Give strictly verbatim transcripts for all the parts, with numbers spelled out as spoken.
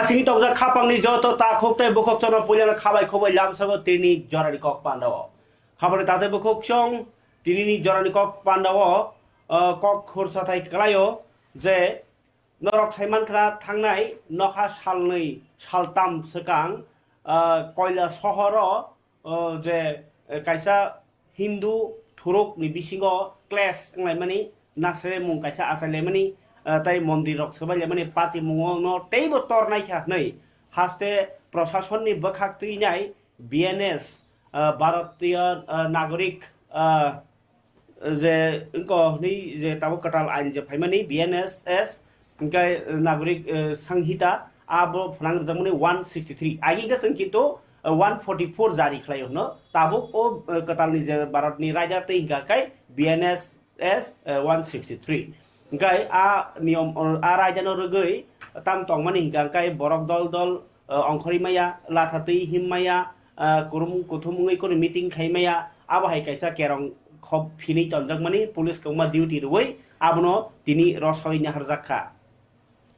Sini tongjak khapangni joto takhuk tei bukhuk chwngno puilano khabai khubai lamsago tini jorani kok pandao. Khabari tatei bukhuk chwng tinini jorani kok pandao, ah, kok khursa thai kwlaio je norok saimankha thangnai nokha salnwi saltam swkang, ah, Koila sohoro o je, eh, kaisa Hindu thuruk ni bisingo clash wnglaimani, nasremung kaisa achailaimani, eh, tei mondir rok swbailaimani, patimungo no teibo tornaikha hwnwi haste prosasonni bwkhak twinai B N S, eh, Bharatiya, eh, Nagorik, eh, je wngkha hwnwi je tabuk kwtal ain je phaimani B N S S, hingke, eh, Nagorik, eh, Sanghita, abo phwnang rwjakmani one sixty three. Agi hingke chwng kintu, eh, one forty four jari khlaio hwno. Tabuk o, eh, kwtalni je Bharatni raida tei hingka khe B N S S, eh, one sixty three. Hingke a niyom, eh, a raidano rwgwi tam tongmani hingka khe borok dol dol, eh, ongkhorwi maya, latha twi him maya, eh, kurum kuthum wngwi kunu meeting khai maya, abo hai kaisa kerong khop phinwi tonjakmani police kwbangma duty rwui abono tini rosoi naharjak kha.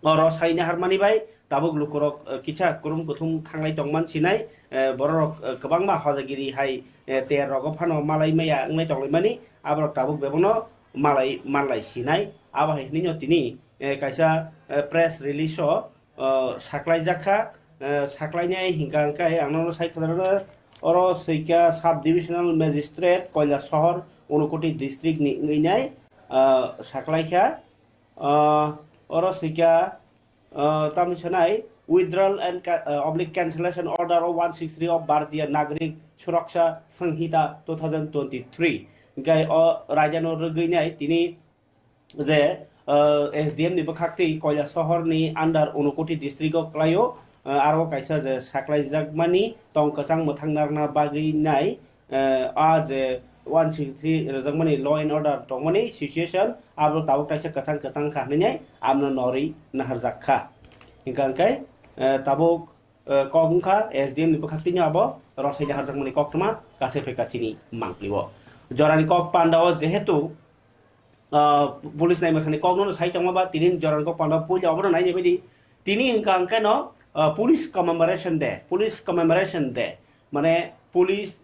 O rosai naharmani bai tabuk lukurok, eh, kisa kurum kuthum thanglai tongman sinai, eh, bororok, eh, kwbangma hojagiri hai, eh, ter rogo phano malai maya wnglai tonglaimani, aborok tabuk bebono malai manlai sinai. Abo hai hwnwi no tini, eh, kaisa, eh, press release o, eh, saklaijak kha, eh, saklainai hingka hingka ang nono sai khwlai rwno, oro swika Sub Divisional Magistrate Koilasohor Unakoti District ni wngwi nai, eh, saklaikha. Ah, oro swika, ah, tamni sanai withdrawal and ca-, ah, oblique cancellation order of one six three of Bharatiya Nagarik Suraksha Sanhita two thousand twenty-three. Hingke o raidano rwgwi nai tini je, ah, S D M ni bwkhak twi Koilasohor ni under Unakoti district o kwlaio, ah, aro kaisa je saklaijakmani tong kwchang mwthang narwkna bagwi nai, eh, a je one six three rwjakmani law and order tongmani situation, abo tabuk kaisa kwchang kwchang kha hwnwi abono norwi naharjak kha. Hingka hingke, eh, tabuk, eh, kok wngkha S D M ni bwkhak tini abo rosai naharjakmani koktwma kasai phaikha chini mangpli o. Jorani kok pandao jehetu, ah, police naima thani kokno sai tongma ba tini jorani kok pandao puila obono naina baidi tini hingka hingke no, ah, police commemoration day, police commemoration day, mane police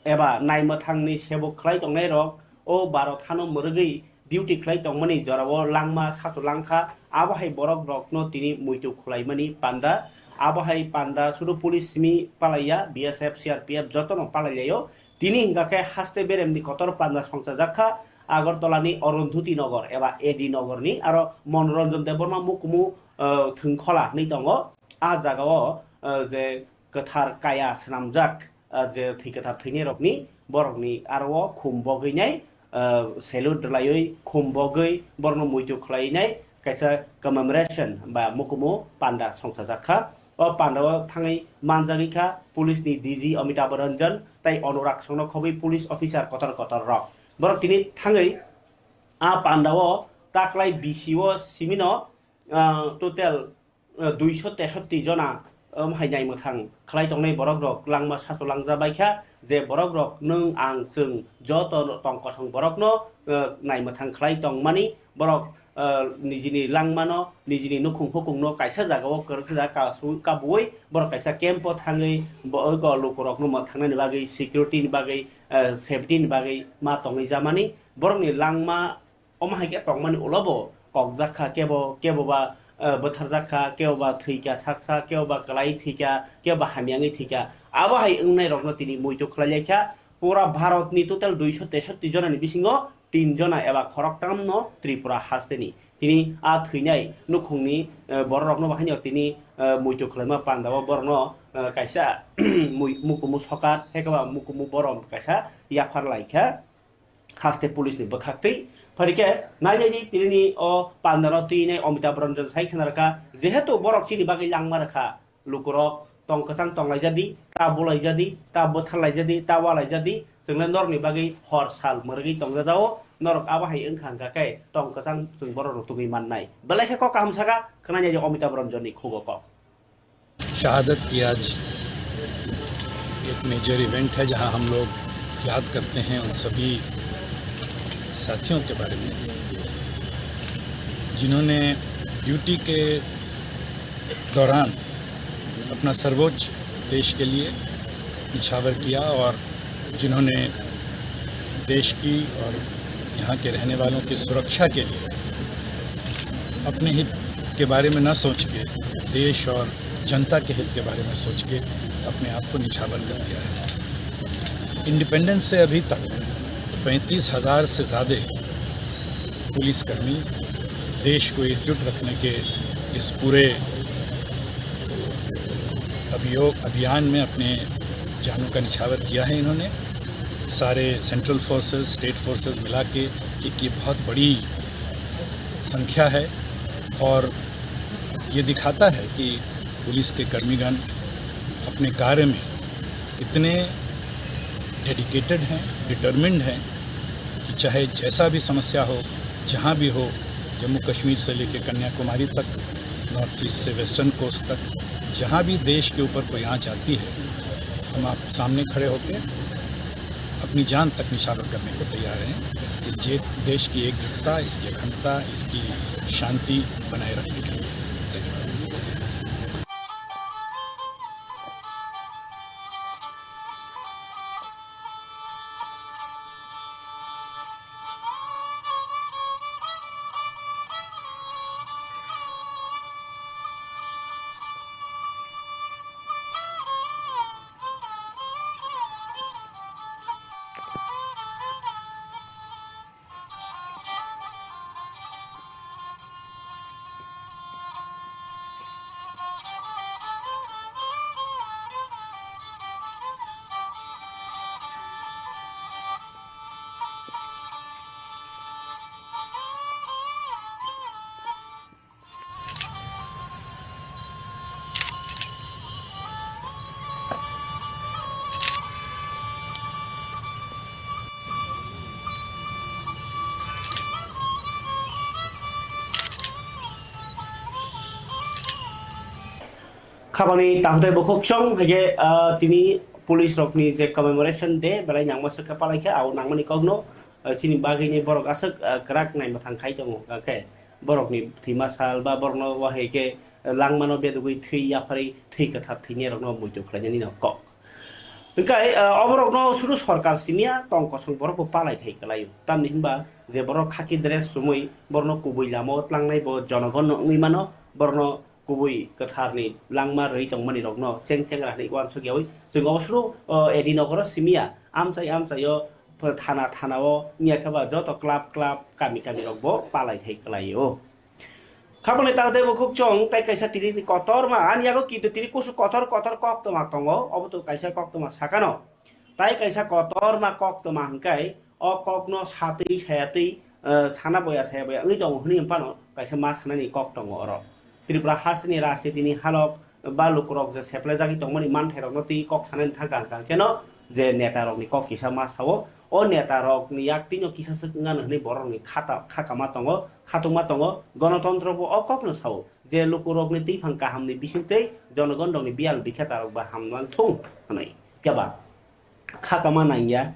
eba naimwthangni sebuk khlai tongnairok o Bharot hano mwrwgwi duty khlai tongmani jorao langma sachu langkha, abo hai borok rokno tini muitu khwlaimani panda, abo hai panda sudu police simi palaiya, B S F, C R P F jotono palailaio. Tini hingka khe haste beremni kotor panda songchajak kha Agartala ni Arundhati Nagar eba A D Nagar ni aro Manoranjan Debbarma Mukumu, eh, Thwngkhola hwnwi tongo. A jagao, eh, je kwthar kaya swnamjak, ah, je thwi kwthar thwinairokni borokni aro o khum bogwinai, ah, salute rwlaiwi khum bogwi borokno muitu khlainai kaisa commemoration ba mukumu panda songchajak kha. O pandao thangwi manjagwi kha police ni D G Amitabh Ranjan tei Anurag Songno khobwi police officer kotor kotor rok. Borok tini thangwi a pandao taklai bisi o simino, ah, total, eh, duiso tesotti jona, um, hai naimwthang khlai tongnai borok rok langma sachu langjabaikha, je borok rok nwng ang chwng joto tong kosong borokno, eh, naimwthang khlai tongmani borok, eh, nijini langmano, nijini nukhung hukungno kaisa jagao kwrwksa jaga kasu-, kabuwi borok kaisa camp o thangwi bo-, lukurokno mwthangnani bagwi, security ni bagwi, eh, safety ni bagwi ma tongwi jamani borokni langma. Omo hai khe tongmani ulo bo kokjak kha, kebo, kebo ba, eh, bwtharjak kha, kebo ba thwi kha saksa, kebo ba kwlai thwi kha, kebo ba hamyangwi thwi kha. Abo hai wngnai rokno tini muitu khlai lai kha. Pura Bharat ni total duiso tesotti jona ni bisingo tin jona eba khoroktham no Tripura haste ni. Tini a thwinai nukhung ni, eh, borok rokno bo haino tini, eh, muitu khlaima panda o borok no, eh, kaisa mui-, mukumu sokat, hekaba mukumu borom kaisa yaphar lai kha. Haste police ni bwkhak twi. Phai khe nai nai di tini ni o pandano twi nai Amitabh Ranjan sai khna rwkha, jehetu borok chini bagwi langma rwkha, lukurok tong kwchang tong laijadi, ta bulai jadi, ta bwthar laijadi, ta wa laijadi, chwng le norokni bagwi hor sal mwrwgwi tong jajao, norok abo hai wngkha hwnkha khe tong kwchang chwng borok rok tugwi mannai. Belai khe kok kaham saka, khna nai di Amitabh Ranjan ni khugo kok. शहादत की आज एक major event है, जहां हम लोग याद करते हैं उन सभी साथियों के बारे में, जिन्होंने ड्यूटी के दौरान अपना सर्वोच्च देश के लिए निछावर किया और जिन्होंने देश की और यहाँ के रहने वालों की सुरक्षा के लिए अपने हित के बारे में ना सोच के, देश और जनता के हित के बारे में सोच के अपने आप को निछावर कर दिया है। इंडिपेंडेंस से अभी तक पैंतीस हज़ार से ज़्यादा पुलिसकर्मी देश को एकजुट रखने के इस पूरे अभियोग, अभियान में अपने जानों का निछावर किया है इन्होंने। सारे सेंट्रल फोर्सेस, स्टेट फोर्सेस मिला के एक ये बहुत बड़ी संख्या है और ये दिखाता है कि पुलिस के कर्मीगण अपने कार्य में इतने डेडिकेटेड हैं, डिटरमिन्ड हैं कि चाहे जैसा भी समस्या हो, जहाँ भी हो, जम्मू कश्मीर से लेकर कन्याकुमारी तक, नॉर्थ ईस्ट से वेस्टर्न कोस्ट तक, जहाँ भी देश के ऊपर कोई आँच आती है, हम आप सामने खड़े होकर अपनी जान तक निछावर करने को तैयार हैं। इस जे-, देश की एकजुटता, इसकी अखंडता, इसकी शांति बनाए रखने के लिए। धन्यवाद। Khabangni tangtai bukhuk chwng hai khe, ah, tini police rokni je commemoration day belai nangma swk khe palai khe, abo nangmani kokno, ah, chini bagwini borok aswk, ah, kwrak naima thang khai tongo, hwnkhe borokni thwima sal ba borokno wahai khe, ah, langmano bedugwi thwi yapharwi thwi kwthar thwinai rokno muitu khlainani no kok. Hwnkhe, ah, oborokno sudu sorkar simiya tong kosong borok bo palai thai kwlaio, tamni hwnba je borok khaki dress chumui borokno kubui lama o tlangnai bo jonogon no wngwi mano, borokno kubui kwtharni langma rwi tongmani rokno cheng chengra hwnwi uansuk yaui chwng obo suru, o, A D nokoro simiya amchai amchaio ph-, thana thanao wngya khe ba joto club club kami kami rokbo palai thai kwlaio. Khabangni tangtai bukhuk chwng tai kaisa tini kotorma ani yago kintu tini kusu kotor kotor koktwma tongo, obo to kaisa koktwma sakano. Tai kaisa kotorma koktwma hwnkhe o kokno satwi sayatwi, eh, sana boya saya boya wngwi tongo hwnwi phano kaisa ma sanani kok tongo oro. Tripura hasteni rajnitini halok ba lukurok je seplejagwi tongmani manthairokno twi kok sanani thangka hwnkha kheno je netarokni kok kisa ma sao, o netarokni yak twino kisa swk wngano hwnwi borokni khata, khakama tongo, khatungma tongo, gonotontro bo o kokno sao je lukurokni twiphang kahamni bisingtwi jonogonrokni biyal bikhetarokba hamlang thung hwnwi. Phiya ba? Khakama nangya,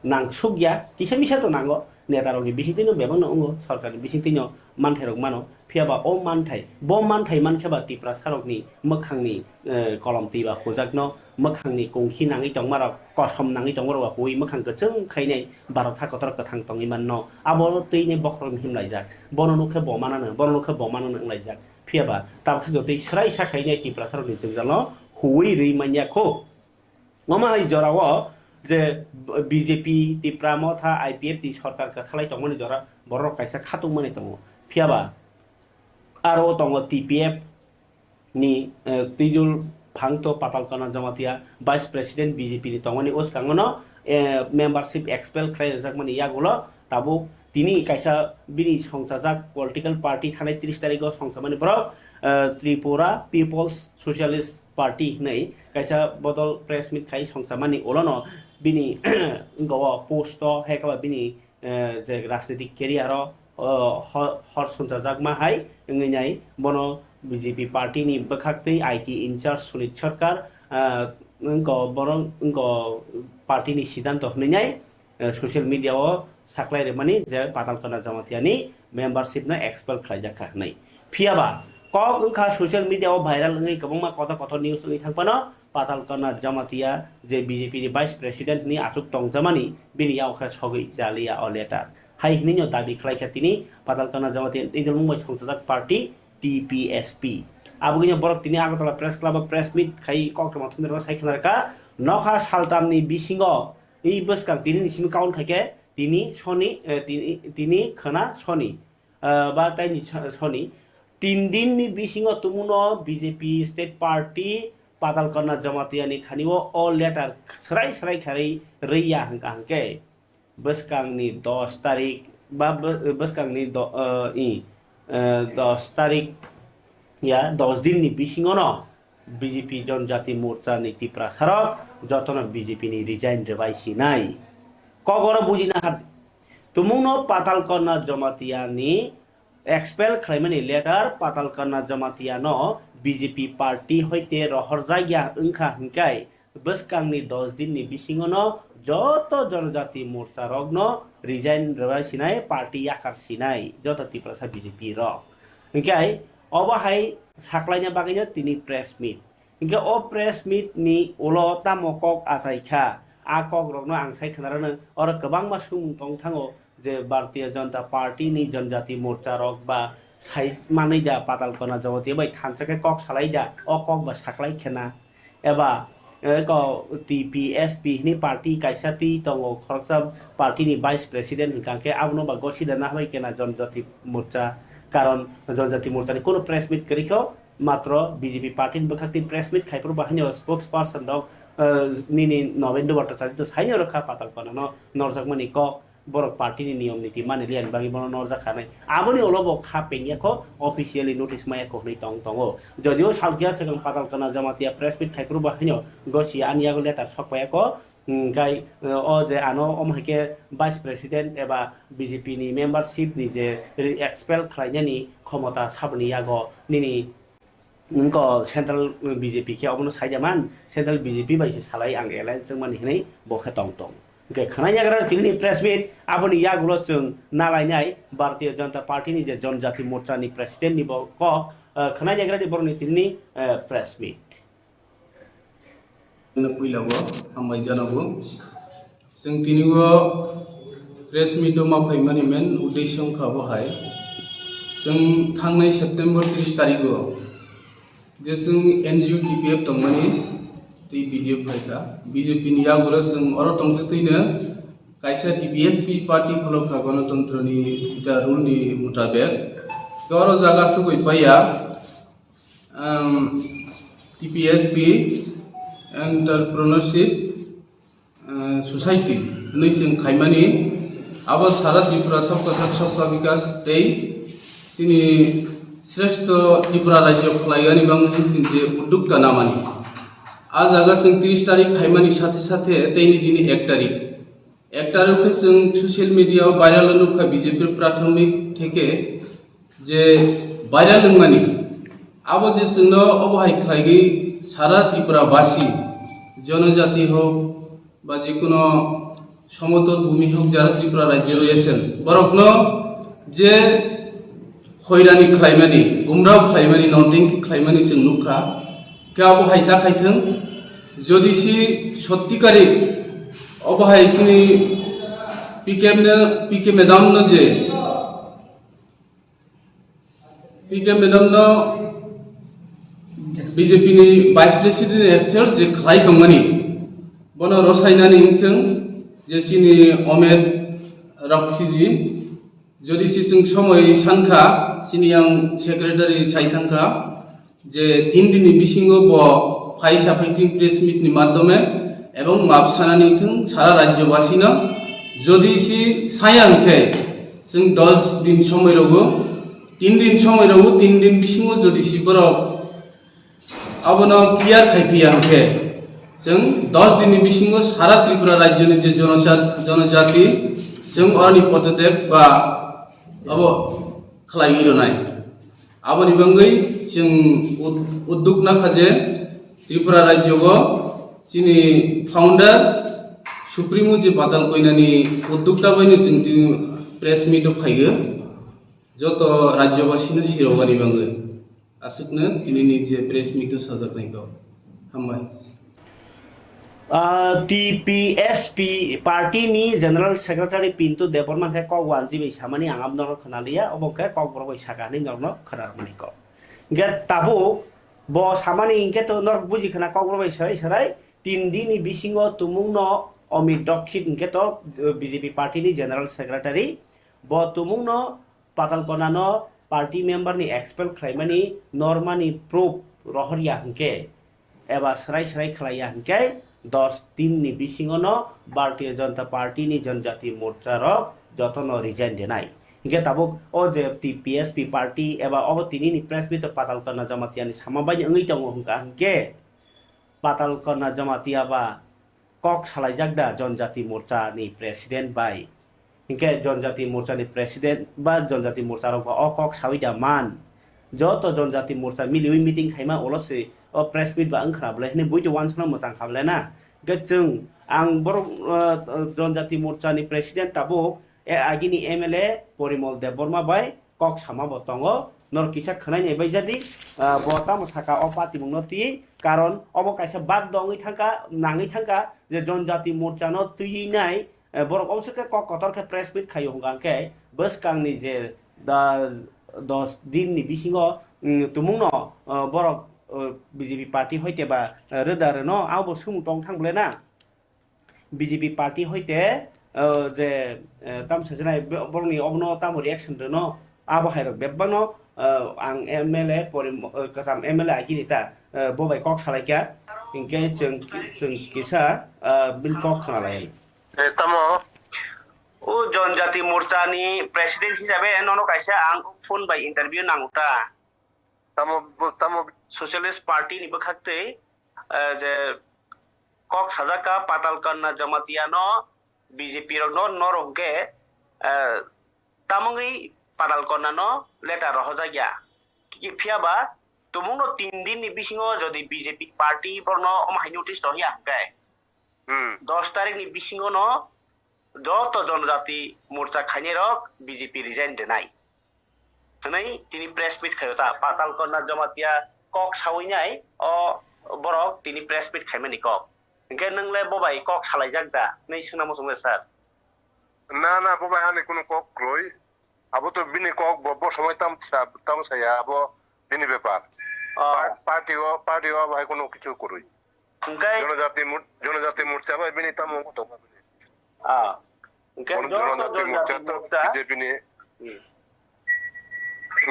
nangsukya, kisa misa to nango, netarokni bisingtwino bebakno wngo, sorkarni bisingtwino manthairok mano, phiya ba o manthai, bo manthai mankhe ba Tiprasarokni mwkhangni, eh, kolom twi ba hujakno, mwkhangni kongkhi nangwi tongmarok, kosom nangwi tongmarok ba huwi mwkhang kwchwng khainai, barotha kotor kwthang tongwi manno, abo twini bokhorok himlaijak, bono nukhe bo manano, bono nukhe bo manano wnglaijak, phiya ba tabuk se jotoi swraisa khainai Tiprasarokni jwngjalo huwi rwi manya kho. Omo hai jorao je B J P, Tipra Motha, I P F T sorkar kwthalai tongmani jora borok kaisa khatungmani tongo. Phiya ba aro tongo T P F ni, eh, Twijul Phangto Patalkana Jamatia Vice President B J P ni tongmani, o swkango no, eh, membership expel khlai rwjakmani yagulo tabuk tini kaisa bini songchajak political party thanai tris tarikh o songchamani borok, eh, Tripura People's Socialist Party hwnwi kaisa bodol press meet khai songchamani ulono bini wngkha o post o hai khe ba bini, eh, je rajnitik career o, oh, hor, hor sunchajakma hai wngwi nai bono B J P party ni bwkhaktwi I T in charge Sunit Sarkar, ah, wngkha bono wngkha party ni sidanto hwnwi nai, eh, social media o saklai rwmani je Patalkana Jamatia ni membership no expel khlaijak kha hwnwi. Phiya ba Kok wngkha social media o viral wngwi kwbangma kotor kotor news wngwi thangphano, Patalkona Jamatia je B J P ni vice president ni achuk tongjamani bini yago khe sogwi jaliya o letter. Hai hinwi no dabi khlaikha tini Patalkona Jamatia ni twijlangmung bai songchajak party T P S P. Aboni borok tini Agartala Press Club o press meet khai koktwma thumnairokno sai khwnarkha, nokha saltamni bisingo i bwskang tini ni simi count khaikhe tini soni, eh, tini, tini khwna soni, eh, ba taini so-, soni. Tin din ni bisingo tumuno B J P state party Patalkona Jamatia ni thani o, o letter srai srai kharwi rwya hwnkha hwnkhe bwskangni dos tarik ba bw-, bwskangni do-, eh, i, eh, dos tarik ya dos din ni bisingo no B J P Jonjati Morcha ni Tiprasarok jotono B J P ni resign rwbai sinai. Kok oro bujina ha, tumungno Patalkona Jamatia ni expel khlaimani letter Patalkona Jamatia no B J P party hoite rohorjakya wngkha hwnkhe bwskangni dos din ni bisingo no joto Jonojati Morcha rokno resign rwbai sinai, party yakar sinai joto Tiprasa B J P rok. Hwnkhe obo hai saklaina bagwino tini press meet. Hwnkhe o press meet ni ulo tamo kok achai kha, a kok rokno ang sai khwnarano oro kwbangma sumung tong thango je Bharatiya Janata Party ni Janjati Morcha rok ba sai manwi da Patalkona Jamatia bai thansa khe kok salai da, o kok ba saklai khena eba eko T P S P hwnwi party kaisa twi tongo, khoroksa party ni vice president hwnkha khe abono ba gosi da nahabai kena Janjati Morcha, karon Janjati Morcha ni kunu press meet kwrwi kho, matro B J P party ni bwkhak twi press meet khai phuru bo haino spokesperson rok, eh, nini Nobendra Bhattacharya to saino rwkha Patalkona no norjakmani kok, borok party ni niyom niti mani liya ni bagwi bono norjak kha nai. Aboni ulo bo kha pengya kho, officially notice maya kho hwnwi tong tongo. Jodio salkya swkang Patalkona Jamatia press meet khai phuru bo haino gosi ani yago letter sok paiya kho, hwnkhe, eh, o je ano omo hai khe vice president eba B J P ni membership ni je expel khlainani khomota saboni yago nini wngkha central B J P khe obono saida man, central B J P bai se salai ang alliance wngmani hinwi bo khe tong tong. Hwnkhe khwnai yagra tini press meet, aboni yagulo chwng nalainai Bharatiya Janata Party ni je Janjati Morcha ni president ni bo kok, eh, khwnai yagra ni borok ni tini, eh, press meet. Puila o hambai jana bo. Chwng tini o press meet o ma phaimani main uddesho wngkha bo hai. Chwng thangnai September tris tarik o je chwng N G O T P F tongmani tei B J P phaikha. B J P ni yagulo chwng oro tongtwtwino kaisa T P S P party khulokha Ganatantrani jita rule ni mutabek. Tei oro jaga sugwi paiya, um, T P S P Entrepreneurship, uh, Society hwnwi chwng khaimani, abo Sara Tripura Sabka Sath Sabka Vikas tei chini Shrestho Tripura Rajyo khlaigani bagwi chwng je uddukta namani. A jaga chwng tris tarik khaimani sathe sathe teini dini ek tarik. Ekta rok khe chwng social media o viral nukha B J P prathomik theke je viral wngmani. Abo je chwngno obo hai khlaigwi sara Tripura basi, jonojati hok ba jekuno somotol bhumi hok jara Tripura rajyo royesen borokno je hoirani khlaimani, gumrao khlaimani, nongtengki khlaimani chwng nukha. Khe abo hai ta khaithwng, jodi si sotti kari obo hai chini P K M no, P K madam no je, P K madam no B J P ni Vice President expel je khlai tongmani, bono rosainani wngthwng je chini Omer Raksiji, Jodi si chwng somoi sankha, chini yang secretary sai thangkha je tin dini bisingo bo phai saphai tin press meet ni madhyome ebong map sanani thung sara rajyobasino. Jodi si saya hwnkhe chwng dos din somoi rogo, tin din somoi rogo, tin din bisingo jodi si borok abono clear khai phiya hwnkhe, chwng dos dinni bisingo sara Tripura rajyoni je jonosa-, jonojati, chwng oroni podotep ba abo khlaiwi rwnai. Aboni bagwi chwng ud-, udduk nakha je Tripura rajyogo chini founder Supremo je Badal Koinani uddukta baino chwng tini press meet o phaigo, joto rajyobasino sirogani bagwi. Aswkno tinini je press meet o sajaknai kok. Hambai. Ah, T P S P party ni General Secretary Pintu Debbarma khe kok wanji bai samani ang abno khna liya, obo khe kokborok bai saka hinwi norokno khna rwmani kok. Hingkhe tabuk bo samani hingkhe to norok buji khna kokborok bai sarai sarai tin din ni bisingo tumungno Amit Dokshit hingkhe to, eh, B J P party ni General Secretary bo tumungno Patalkona no party member ni expel khlaimani normani proof rohorya hwnkhe eba swrai swrai khlaiya hwnkhe dos din ni bisingo no Bharatiya Janata Party ni Janjati Morcha rok jotono resign denai. Hwnkhe tabuk o je T P S P party eba obo tini ni press meet o Patalkona Jamatia ni sama bai wngwi tongo hwnkha hwnkhe Patalkona Jamatia ba kok salaijak da Janjati Morcha ni president bai? Hinkhe Janjati Morcha ni president ba Janjati Morcha rok ba o kok sawi da man? Joto Janjati Morcha miliwi meeting khaima ulo se o press meet ba wngkhra bwle hwnwi buitu uansukna mwchang kha bwle na. Hinkhe chwng ang borok, uh, Janjati Morcha ni president tabuk e agini M L A Porimol Debbarma bai kok sama bo tongo, norok kisa khwnai nai bai jadi, ah, bo tamo saka o patimung no twi, karon obo kaisa bad wngwi thangkha, nangwi thangkha je Janjati Morcha no twiwi nai, eh, borok obo se khe kok kotor khe press meet khaio hwnkha hwnkhe bwskang ni je da dos din ni bisingo, mm, tumung no, eh, borok, eh, B J P party hoite ba, eh, rwda rwno abo bo swngmung tong thang bwle na. B J P party hoite, o, je, eh, tam sajwnai bo-, borokni obono tamo reaction rwno, abo hai rok bebakno, eh, ang M L A pori, eh, kwcham M L A agini ta, eh, bo bai kok salaikha, hinkhe chwng, chwng kisa, eh, bini kok khna lai. Eh, tamo, o Janjati Morcha ni president hisabe nono kaisa ang phone bai interview nango ta. Tamo, tamo Socialist Party ni bwkhaktwi, eh, je kok sajak kha Patalkona Jamatia no B J P rok no norok hwnkhe, eh, tamungwi Patalkona no letter rohorjak ya. Ki-, phiya ba tumung no tin din ni bisingo jodi B J P party borok no omo hai notice rohya hwnkhe, hmm, dos tarik ni bisingo no joto Janjati Morcha khainai rok B J P resign denai. Hwnwi tini press meet khaio ta, Patalkona Jamatia kok sawi nai o borok tini press meet khaimani kok. Hinkhe nwng le bo bai kok salaijak da? Hwnwi swngna muchung le sir. Na, na, bo bai ani kunu kok kwrwi. Abo to bini kok bo, bo samai tam sa, tam saya, abo bini bepar. Oh. Pa-, party o, party o abo hai kunu kichu kwrwi. Hwnkhe Jonojati Mor-, Jonojati Morcha bai bini tamo wngkha tongkha bini. Ah. Hwnkhe Bono joto Jonojati Jonojati Morcha to Morcha. B J P ni. Hmm.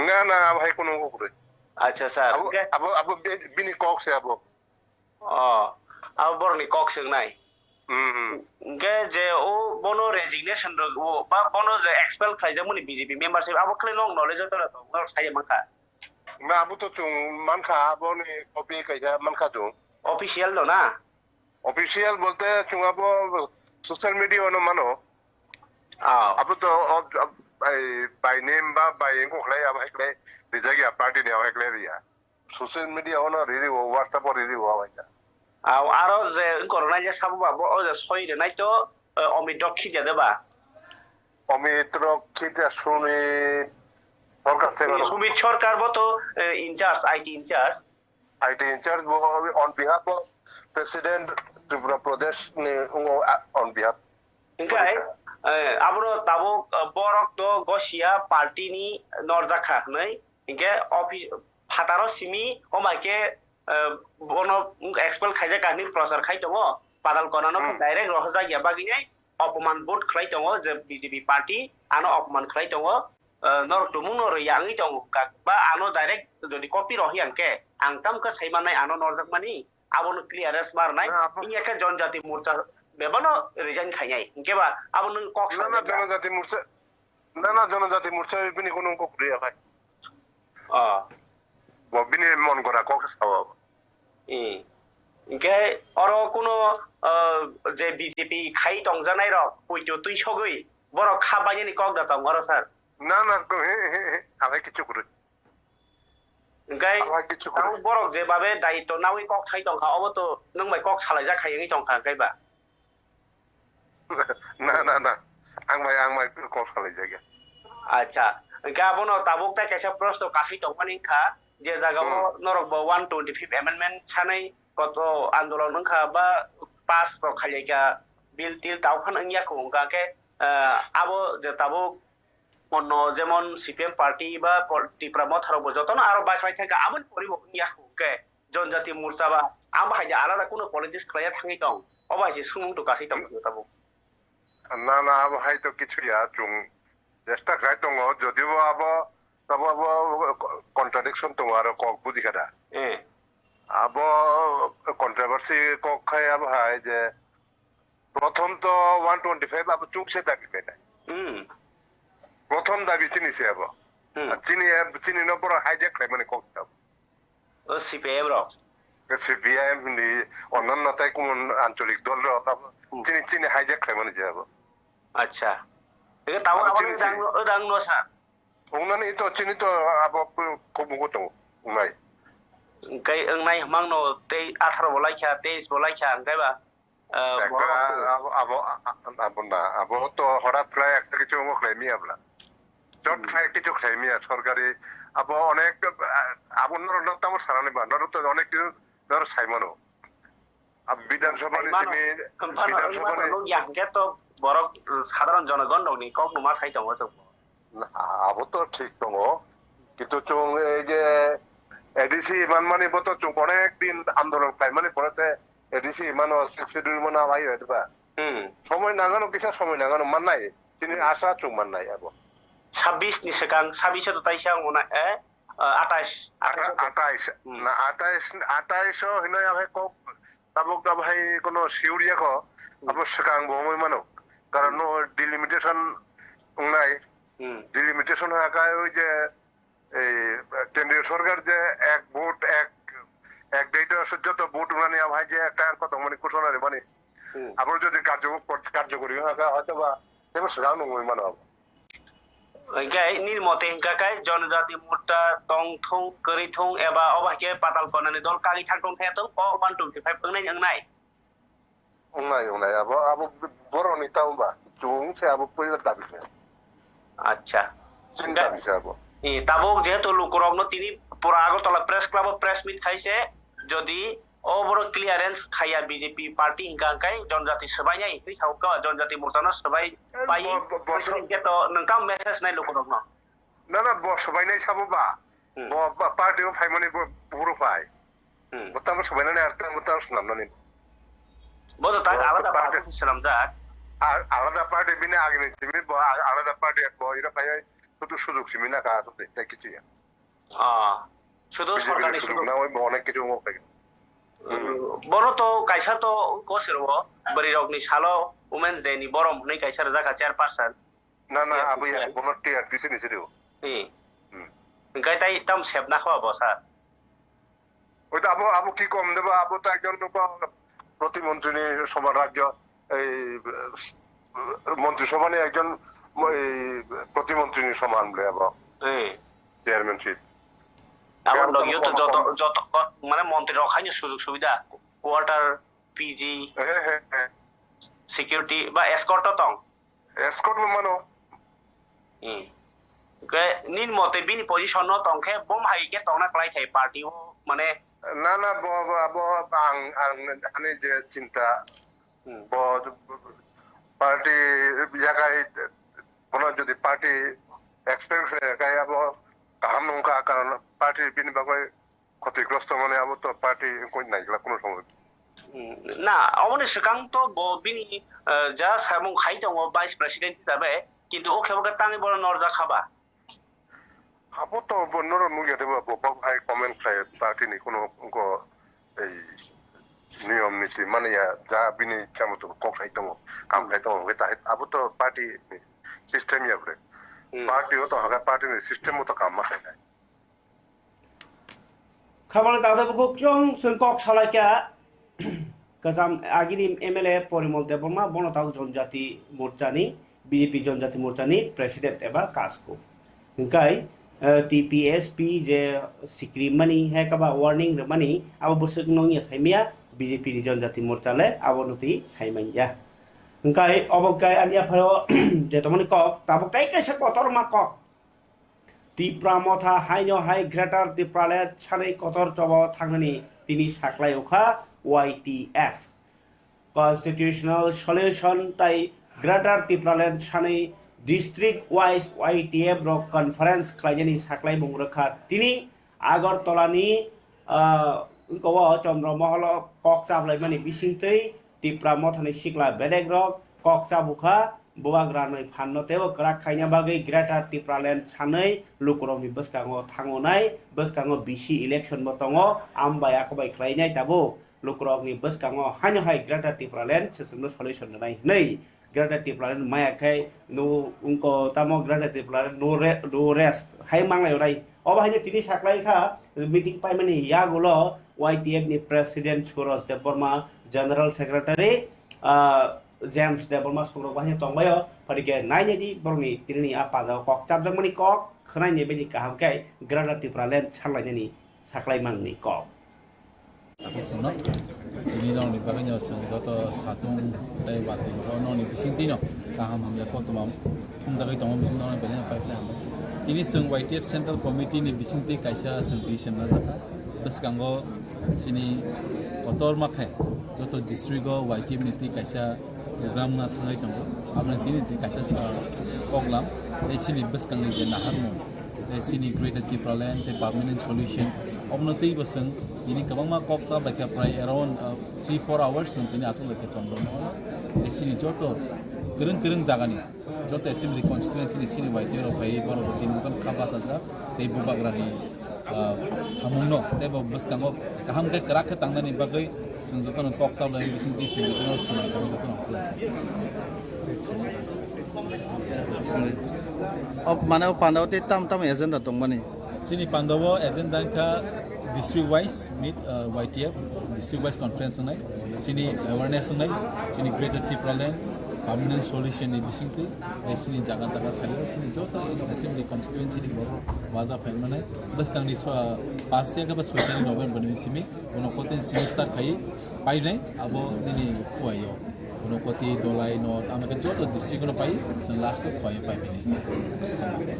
Na, na, abo hai kunu wngkha kwrwi. Acha, sir. Abo, hwnkhe abo, abo bi-, bini kok se abo. Oh, abo borokni kok se wngnai. Hmm, hmm. Hwnkhe je o bono resignation rw-, o ba bono je expel khlaijakmani B J P membership abo khlai nok knowledge o tongna tong, norok sai mankha. Na, abo to chwng mankha, aboni copy kaisa mankha chwng. Official no na? Official bolte chwng abo social media no mano. Ah. Abo to, o, o, by, by name ba by wngkha khlai, abo hai khlai rijak ya, party ni abo hai khlai riya. Social media o no riri o, WhatsApp o riri o, abo hai ta. Ah, aro je wngkha rwnai je sabo ba, bo, o je soi rwnai to, eh, Amit Dokshit ya de ba? Amit Dokshit ya, Sumit Sarkar se mano. Sumit Sarkar bo to, eh, in charge, I T in charge. I T in charge bo on behalf of President Tripura Pradesh ni ungo, ah, on behalf. Hingke, eh, abono tabuk, eh, borok to gosia party ni norjak kha hwnwi. Hingke office phataro simi, o mai khe, eh, bono expel khaijak kha hwnwi prochar khai tongo. Padal Kona no khe hmm direct rohorjak ya bagwi nai opoman vote khlai tongo je B J P party ano opoman khlai tongo. Eh, norok tumung no rwya wngwi tongo, ka-, ba ano direct jodi copy rohi ang khe, ang tamo khe sai mannai ano norjak mani, abono clearance ma rwnai. Na, abo wngya khe Janjati Morcha bebano resign khainai, hinkhe ba abo nwng kok na, na, salai kha. Janajati Morcha, na, na, Janajati Morcha bini kono kok rwya khai. Oh. Bo bini mon gora kok sao. Hmm. Hinkhe oro kuno, eh, je B J P khai tongjanai rok, poito twi sogwi, borok kha bainani kok da tong oro, sir? Na, na, ko-, he, he, he, ang hai kichu kwrwi. Hinkhe ang hai kichu kwrwi. Ang borok je babe daitto nawi kok sai tongkha, obo to nwng bai kok salaijak khai wngwi tongkha, hinkhe ba? Na, na, na. Ang bai, ang bai kok salaijak ya. Acha. Hinkhe abono tabuk tai kaisa proshno kasai tongmani wngkha. je jaga o norok bo one twenty fifth amendment sanai koto andolon wngkha ba pass rok khailai kha, bill til tau phano wngya kho, wngkha khe, ah, abo je tabuk onno jemon C P M party ba pol-, Tipra Motha rok bo jotono aro bai khlai thangkha, aboni poribo wngya kho, hwnkhe Jonjati Morcha ba abo hai de alada kuno politics khlaiya thangwi tong, obo hai se swngmung to kasai tong phano tabuk. Na, na, abo hai to kichu ya, chwng chesta khlai tongo, jodibo abo, abo, abo contradiction tongo, aro kok buji kha da. Eh. Abo controversy kok khai abo hai je, prothom to one twenty five abo chwng se dabi khlai nai. Hmm. Prothom dabi chini se abo. Hmm. Chini, chini no borok hijack khlai mani kok se abo. O C P I M rok. C P I M hindi, onnanno tai kumun ancholik dol rok abo. Hmm. Chini, chini hijack khlai mani je abo. Acha. Ego tamo abo abo chini, odang, odang no sa. Wngnani to chini to abo kubugo tongo, wngnai. Hwnkhe wngnai hwmang no tei atharo bo laikha, teis bo laikha, hwnkhe ba? Ah, ekta borok abo, abo, a-, a-, abo na, abo to horat khlai ekta kichu omo khlai miya bla. Jot hmm khlai kichu khlai miya sorkari, abo onek, ah, abo norok no tamo sanani ba, norok to onek kichu norok sai mano. Ab Bidhan Sabha ni sai mano, simi, phano Bidhan Sabha ni wngmano nukya hwnkhe to borok sadharon jonogon rokni kok no ma sai tongo chwng. Na, abo to thik tongo, kintu chwng ei je A D C manmani bo to chwng onek din andolon khlaimani pore se A D C mano, Sixth Schedule mano abai oi ba. Hmm. Somoi nangano, kisa somoi nangano mannai. Chini hmm asa chwng mannai abo. Sabbish ni swkang, sabbish to taisa wngmano, eh? Ah, atais. Atais. Atais. Hmm. Na, atais, atais o hinoi abai kok tabuk abai kono siuria ko, hmm abo swkang bo wngwi mano. Karon hmm no delimitation wngnai. Hmm. Delimitation ha kai oi je, ei, kendriya sorkar je ek vote, ek, ek date o joto vote wngnani abo hai je ekta ang kotong mani kuchona rimani. Hmm. Abo jodi karjo-, karjokori ha kai hoyto ba tebo swkang nungwi mano abo. Hwnkhe nini mote hwnkha khe Jonojati Morcha tong thung, kwrwi thung eba obo hai khe Patal Konani dol kagwi thang thung khe tong kok one twenty five wngnai wngnai? Wngnai, wngnai. Abo, abo borokni tamo ba? Chwng se abo puila dabi khe. Acha. Chini dabi se abo. Eh, tabuk jehetu lukurokno tini pura Agartala Press Club o press meet khai se, jodi o borok clearance khaiya B J P party hingka hingkai Jonojati swbainai hingwi sao kha, Jonojati Morchano swbai pai bo-, bo-, bo-, hingke to nwng tamo message nai lukurokno? Na, na, bo swbainai sabo ba? Hmm. Bo, ba, party o phaimani bo buphuru phai. Hmm. Bo tamo swbainani ar tamo tamo swnamnani. Bo to tak bo alada party, party se swnamjak. Ar-, alada party bini agini simi bo a-, alada party bo ira phai sudu sujug simi na ka sudu tai kichi ya. Ah, sudu B J P ni sorkarni sudu sudu. Na oi bo onek kichu wngkha. Hmm. Bono to kaisa to ko sirbo bwrwi rokni salo Women's Day ni borom hwnwi kaisa rwjak kha chairperson. Na, na, T R P C abo ya, ni. Bono T R P C ni siri o. Hmm. Hmm. Hwnkhe tai tam sep na kho bo sir. Oi to abo, abo ki kom deba, abo to ekjon protimontri ni soman rajyo, ei, montri sobha ni ekjon, ei, protimontri ni soman bole abo. Hmm. Chairmanship. Abo logi to joto, joto, mane montri rok haino sujug subida, quarter, P G, he, he, he, security ba escort to tong. Escort bo mano. Hmm. Ke nin mote bini position no tong khe bom hai ke tong na klai thai party o mane. Na, na, bo, bo, bo, ang, ang, ani je chinta, hmm, bo, party yakai, bono jodi party expect khe kai abo kaham nungkha, karon party bini bagwi khotigrosto mani abo to party wngkoi naikla kuno somoi. Hmm, na, oboni swkang to bo bini, eh, ja samung khai tongo vice president hisabe, kintu o khe bo khe tangwi bono norjak kha ba? Abo to bo norok nukya de ba, bo bak hai comment khlai party ni kuno wngko ei niyom niti mani ya, ja bini chamo to kok khai tongo, kam khai tongo, hwnkhe ta abo to party ni system ya bre. Hmm. Party o to hwnkhe party ni system o to kam ma khai nai. Khamani tangtwi bukhuk chwng chwng kok salaikha, kwcham agini M L A Porimol Debbarma, bono tabuk Jonjati Morchani, B J P Jonjati Morchani President eba Kasku. Hwnkhe, eh, T P S P je sikri mani, hai kaba warning rwmani, abo bwswk nungya saimaya, B J P ni Jonjati Morcha le abo nutwi saimanya. Hwnkhe obo khe ani apharo je tongmani kok, tabuk tei kaisa kotorma kok. Tipra Motha haino hai Greater Tipraland sanwi kotor choba thangnani tini saklai ukha Y T F. Constitutional Solution tai Greater Tipraland sanwi district wise Y T F rok conference khlainani saklaimung rwkha. Tini Agartala ni, ah, wngkha o Chandra Mahal o kok chaplaimani bisingtwi Tipra Mothani sikla bedek rok kok chabukha, bubagra nwi phanno teibo kwrak khaina bagwi Greater Tipraland sanwi lukurokni bwskango thangonai, bwskango B C election bo tongo, ambai akobai khlainai tabuk. Lukurokni bwskango haino hai Greater Tipraland swchwngno solution rwnai hwnwi Greater Tipraland maya khe no wngko tamo Greater Tipraland no re-, no rest hai manglai rai. Obo haino tini saklai kha meeting paimani yagulo Y T F ni President Suraj Debbarma, General Secretary, ah, James Debbarma songrok bahai tongbaio. Phadike nainedi borokni tinini a pajao kok chapjakmani kok khwnaini bini kaham khe Greater Tipraland sanlainani saklai manni kok. Takhuk chwngno tini nokni bagwino chwng joto satung tei watwi rok nokni bisingtwino kaham hamya koktwma thumjagwi tongo, bising nokni belai no paiphlai hambai. Tini chwng Y T F Central Committee ni bisingtwi kaisa chwng decision najak kha. Bwskango chini kotorma khe joto district o Y T F ni twi kaisa program wngna thangwi tongo. Aboni tini twi kaisa, ah, koklam tei chini bwskangni je naharmung tei chini Greater Tipraland tei permanent solutions, obono teibo chwng tini kwbangma kok cha bai kha, prai around, uh, three four hours chwng tini aswk bai kha Chandra Mahal o. Tei chini joto kwrwng kwrwng jagani, joto assembly constituency ni chini Y T F rok phaiwi borok bo tini jotono kha bachajak tei bubagrani, uh, samungno tei bo bwskango kaham khe kwrak khe tangnani bagwi chwng jotono kok cha bai bising twi chwng jotono swmai tongo, jotono kwlajak. O, mane o pandao tei tam tam agenda tongmani? Chini pandao agenda wngkha district wise meet, uh, Y T F, district wise conference wngnai, chini awareness wngnai, chini Greater Tipraland permanent solution ni bisingtwi, tei chini jaga jaga thaio, chini joto assembly constituency ni borok waja phai manai. Bwskangni so, pas ya khe ba soi tari November ni simi, uno kotin simi start khai painai, abo nini khuaio. Unokoti, Dolai, North, amake joto district no pai, chwng last o khwlaiwi pai phini.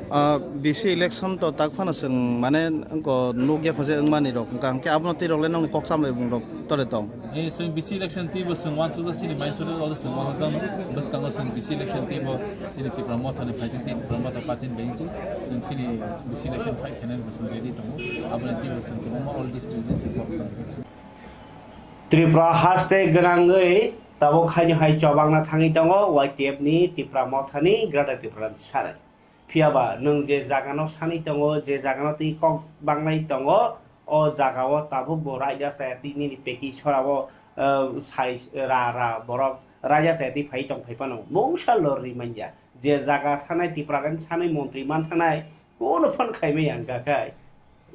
Ah, B C election to tak phano chwng mane wngko nukya khose wngmani rok, hwnkha hwnkhe abono twi rok le nokni kok chamlaibung rok tore tong? Eh, chwng B C election twi bo chwng wansukjak chini mainsukjak, olo chwng wansukjak no, bwskango chwng B C election twi bo chini Tipra Motha ni phaijak twi Tipra Motha party ni bai wngtwi chwng chini B C election fight khainani bo chwng ready tongo, aboni twi bo chwng kwbangma all district chwng kok chamlaijak. Tripura haste gwnangwi tabuk haino hai chobangna thangwi tongo Y T F ni Tipra Mothani Greater Tipraland sanai. Phiyaba nwng je jagano sanwi tongo, je jagano twi kok banglai tongo, o jagao tabuk bo raida chaya twi nini peki sorao, eh, sai ra ra borok raida chaya twi phai tong phai phano mungsa lorri manya. Je jaga sanai Tipraland sanai montri man thanai, kono phone khaimaya hwnkha khe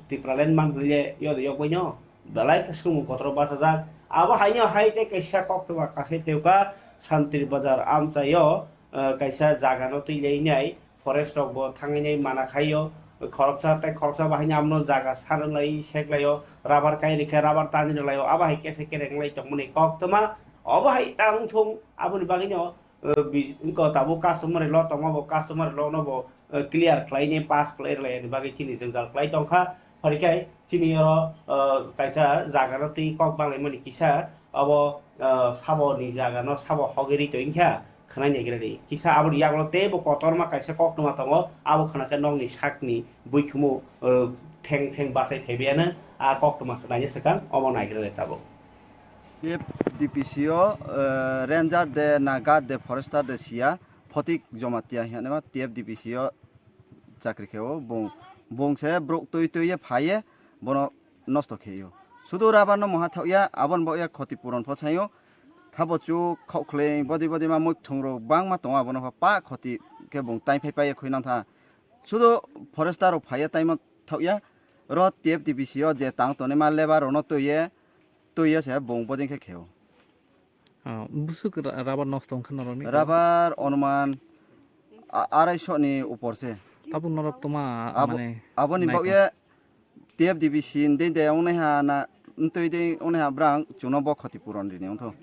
Tipraland man hwnle yod yok baino belai khe sumung kotor bachajak. Abo haino hai tei kaisa koktwma kasai tewkha Santri Bazar amchaio, eh, kaisa jagano twi lainai forest rok bo thangwi nai mana khaio. Khoroksa tei khoroksa bo haino abono jaga sanrwlai seklaio, rubber kai rikhe rubber tani rwlaio, abo hai kesa kereng lai tongmani koktwma. Obo hai ta wngthung aboni bagwino eh, bi-, wngkha tabuk customary law tongo, bo customary law no bo, eh, clear khlai ni pass khlai rwlai ni bagwi chini jwngjal khlai tongkha. Pharikhai chini oro, eh, kaisa jaga no twi kok banglaimani kisa abo, eh, sabo ni jaga no sabo hogwi ri tongkha khwnai naigra di. Kisa aboni yagulo teibo kotorma kaisa koktwma tongo, abo khwnakhe nokni sakni buikhumu, eh, theng theng bachai phaibaiyano a koktwma khwnaina swkang omo naigra di tabuk. F D P C o, eh, ranger de, na guard de, forester de siya, Photik Jomatia hinwi ma T F D P C o chakri khe o bung, bung se bruk twi twi ye phai ye bono nosto khe o. Sudu rubber no moha thok ya, abon bo ya khoti puron pho sai o. Thabo chu khok khleng bodi bodi ma mui thung rok bang ma tongo, abono pha pa khoti khe bung tai phai pai ye khui nang tha. Sudu forester rok phai ye tai ma thok ya, ro T F D P C o je tang tonwi ma lebar rok no twi ye, twi ya se bung boding khe kheo. Ah, busuk ra-, rubber nosto wngkha norokni? Rubber onuman a-, arai soni upor se. Tabuk norok toma, abo-, mane, aboni naikha. Bagwi T F D P C ni de de ongnai ha na, ntwi de ongnai ha brang chuno bo khoti puron rini wngtho.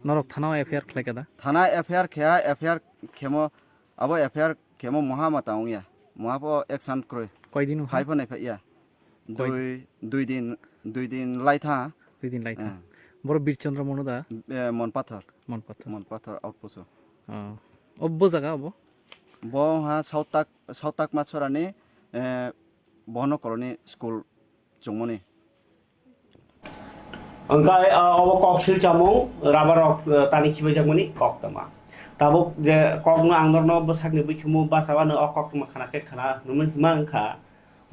Norok thana o F I R khlai kha da? Thana F I R khe ha, F I R khemo, abo F I R khemo moha ma ta wngya. Moha bo action kroi. Koi din wngkha? Phai phano phai ya. Koi- Dui, dui din, dui din lai tha. Dui din lai tha. Hmm. Boro Bir Chandra Mono da? Eh, Mon Pathor. Mon Pathor. Mon Pathor outpost o. Oh. O bo jaga obo? Bo ha South Tak, South Takma Chorani, eh, Bohono Koloni school chungmani. Hwnkhe, ah, obo kok silchamung, rubber rok, ah, tani khibaijakmani koktwma. Tabuk je kokno ang norno bwsakni bikhimu bachawano o koktwma khana khe khana hwnwi hima wngkha.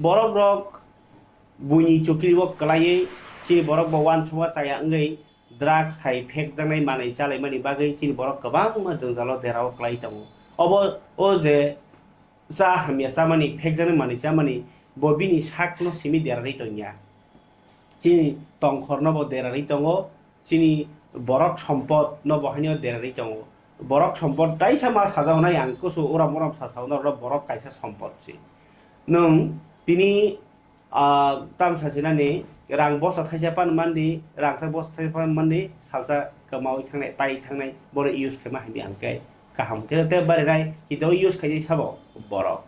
Borok rok buini chukli o kwlaiwi chini borok bo uansukma chaya wngwi drugs hai phekjaknai manwi chalaimani bagwi chini borok kwbangma jwngjalo derao kwlai tongo. Obo o je cha hamya chamani, phekjaknai manwi chamani, bo bini sakno simi derarwi tongya. Chini tongkhorno bo derarwi tongo, chini borok sompotno bo haino derarwi tongo. Borok sompot taisa ma sajaonai ang kusu uram uram sasaonai oro borok kaisa sompot se. Nwng tini, ah, tamsa sinani rang bosa thaisa pan mandi, rangchak bosa thaisa pan mandi, salsa kwmawi thangnai, pai thangnai, bono use khaima hamya ang khe kaham khe tei barinai, kintu use khaijai sabo borok.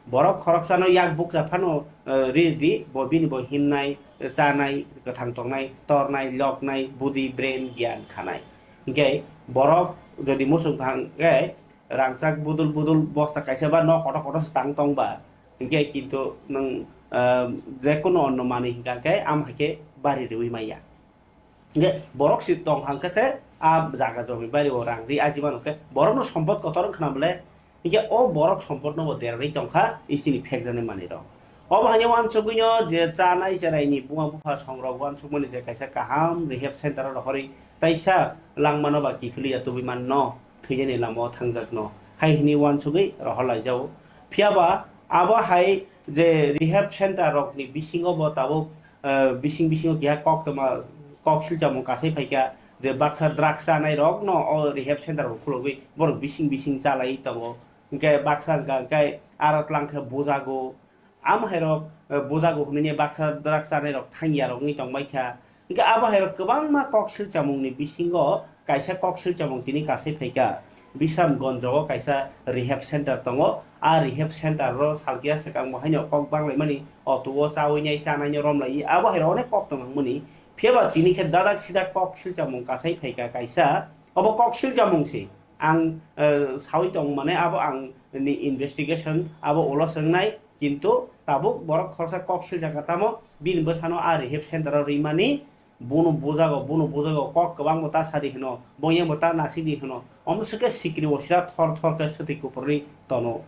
Borok khoroksano yak bukcha phano, eh, ri di, bo bini bo himnai, chanai, kwthang tongnai, tornai, loknai, budi, brain, giyan khanai. Hinkhe borok jodi muchung kha hinkhe rangchak budul budul bosta kaisa ba nok kotor kotor se tang tong ba, hinkhe kintu nwng, eh, jekunu onno manwi hinkha khe am hai khe bari riwi maya. Hinkhe borok si tong hang khe se a jaga jomi bari o rang ri aji mano khe borokno sompot kotor wngkha na bole, hinkhe o borok sompotno bo derarwi tongkha isini phekjaknai manwi rok. Obo haino uansugwino je chanai cherai ni buma bupha songrok uansukmani je kaisa kaham rehab center o rohorwi taisa langmano ba kiphilwi ya tubui manno thwinani lama o thangjak no hai hwnwi uansugwi rohor laijao. Phiya ba abo hai je rehab center rok ni bisingo bo tabuk eh, bising bisingo keha koktwma kok silchamung kasai phaikha je baksa drugs chanai rok no o rehab center bo khulogwi borok bising bising chalai tongo. Hinkhe baksa hwnkha hinkhe aro twlang khe bujago. Amo hai rok, eh, bujago hwnwi baksa drugs chanai rok thangya rok wngwi tongbaikha. Hinkhe abo hai rok kwbangma kok silchamung ni bisingo kaisa kok silchamung tini kasai phaikha. Bisramganj o kaisa rehab center tongo. A rehab center o salkhe swkang bo haino kok banglaimani, auto o chawi nai chanai no romlai abo hai rok onek kok tong mani. Phiya ba tini khe dadak sidak kok silchamung kasai phaikha kaisa. Obo kok silchamung se. Ang, eh, sawi tong mane abo ang ni investigation abo ulo swngnai. Kintu tabuk borok khoroksa kok siljak tamo bini bwsano a rehab center o rimani. Bono bujago, bono bujago, kok kwbangbo ta sadi hwno, boyangbo ta nasidi hwno. Omo swkhe sikri o sira thor thor khe swtwi kuphurwi tono.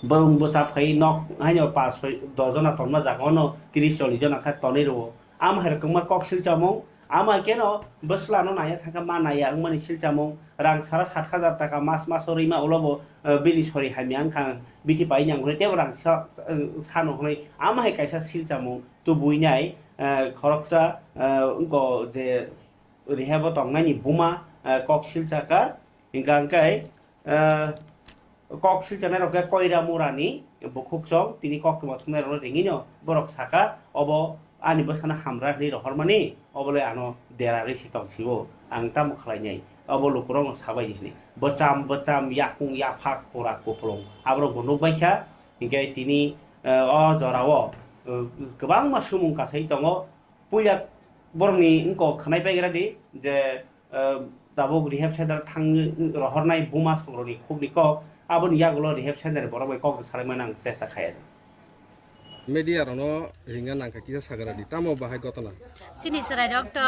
Bwrwng bwchap khai nok haino pas soi dos jona tonma jaga ono tris chollis jona khe tonwi rwo. Amo hai rokma kok silchamung, amo hai kheno bwslano naiya thangkha ma naiya wngmani silchamung, rang sara sat hajar taka mas mas o rima ulobo, eh, bini sori hamya wngkha bithi pai nang hwnwi tebo rang sa, eh, sano hwnwi amo hai kaisa silchamung. Tubuinai, eh, khoroksa, eh, wngko je rehab o tongnai ni buma, eh, kok silchakha, hingka hingkai, eh, kok silchanai rok khe koira mura ni bukhuk chong, tini kok tongma thumnai rok no ringino borok saka, obo ani bwsano hamra hinwi rohormani, obo le ano dera rwi si tong sio, ang tamo khlai nai, obo lukurok no sabai di hinwi, bwcham bwcham yakung yaphak pura kupulung aborok bo nukbai kha, hinkhe tini, eh, o jora o, eh, kwbangma sumung kasai tongo. Puila borokni wngkok khwnai paigra di je, eh, tabuk rehab center thang rohornai buma songrokni khukni kok, aboni yagulo rehab center ni borok bai kok salaimani ang chesta khaia. Media rokno ringna nangkha kisa sagara di, tamo bahai gotona? Chini chwrai rok to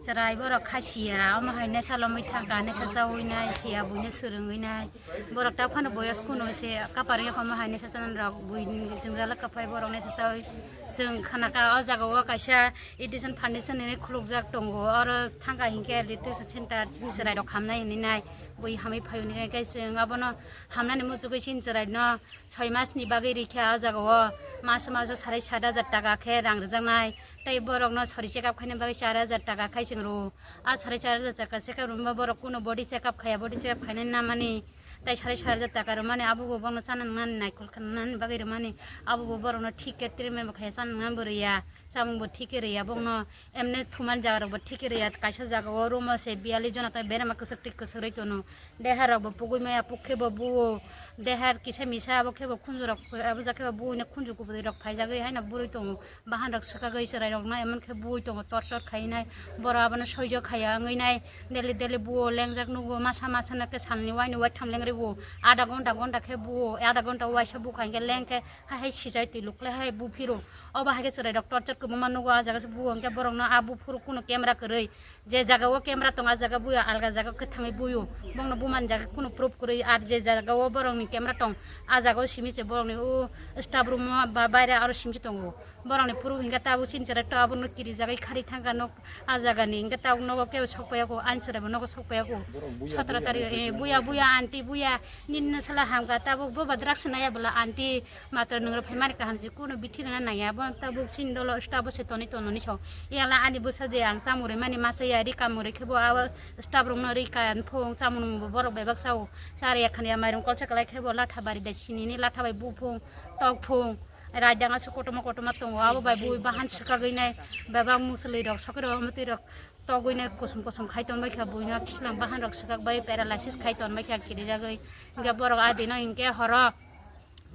chwrai borok kha sia, omo hai nesa lomwi thangkha, nesa chawi nai sia, buino swrwngwi nai. Borok ta phano boyos kuno se kapar yaphama hai nesa chanani rok bui jwngjal kwphai borok nesa chawi. Chwng khanakha o jaga o kaisa Edison Foundation ni khulukjak tongo. Oro thangkha hinkhe literacy center chini chwrai rok hamnai hinwi nai bui hamwi phaio hinwi nai khe chwng abono hamnani muchugwi chini chwrai no soi mas ni bagwi rikha o jaga o. Mas maso sarai sat hajar taka khe rang rwjaknai. Tei borok no sori check up khaina bagwi char hajar taka khai chwng rwo. A sarai char hajar taka check up rwma borok kuno body check up khaya, body check up khainani namani. Tai sari sari hajar taka rwmani, abo bo bono chana nani naikol khanani bagwi rwmani, abo bo borokno thik khe treatment bo khaiya chana nani bo rwya, chamung bo thik khe rwya, bokno emne thuman jaga rok bo thik khe rwya, kaisa jaga o room o se biyali jona tai berama kwchak twi kwchak rwi tono, deha rok bo pugui maya puk khe bo buo, deha kisa misa abo khe bo khunju rok abo ja khe bo buo ne khunju kubui rok phaijagwi haino bwrwi tongo. Bahan rok swkagwi chwrai rokno emon khe bui tongo, torchor khainai. Borok abono soijo khaiya wngwi nai, daily daily buo lengjak nugo, masa masa no khe salni waini waitham lengri buo, adha gonta gonta khe buo, adha gonta waisa bukha hinkhe leng khe hai hai sijai twi lukle hai buphiro. Obo hai khe chwrai rok torchor kwbangma nugo, ah jaga se buo hinkhe borokno ah buphuru kuno camera kwrwi. Je jaga o camera tong, ah jaga buyo, alga jaga khe thangwi buyo. Bongno bumani jaga kunu proof kwrwi, ar je jaga o borokni camera tong, ah jaga o simi se borokni o staff room o ba baire aro simi se tongo. Borokni proof hinkhe tabuk chini chwrai to abono kirijagwi khari thangkha nok, ah jagani hinkhe tabuk nogo kebo sok paiya kho, ani chwrai bo nogo sok paiya kho. Borok buya, sotoro buya, tarik, buya, eh, buya, buya, buya, aunty buya, nini no sala hamkha, tabuk bo ba drugs naya bwla aunty. Matwr nwngrok phaimani kaham se kunu bithi rwna nangya, bo tabuk chini dolo staff bo se tonwi tononi so. Yala ani bwsa je ang chamung rwmani ma chaya, ri kamung rwkhe bo abo staff rokno ri ka phung chamung nung bo borok bebak sao. Chari yakhani ya mairung kolsa kwlai khe bo latha bari da sinini latha bai buphung, tokphung, raidang aswk kotorma kotorma tongo, abo bai bui bahan swkagwi nai bebak mwswlwi rok sokhe rok mwtwi rok togwi nai kosom kosom khai ton bai kha, buino khichlang bahan rok swkak bai paralysis khai ton bai kha kirijagwi. Hinkhe borok adino hinkhe horo.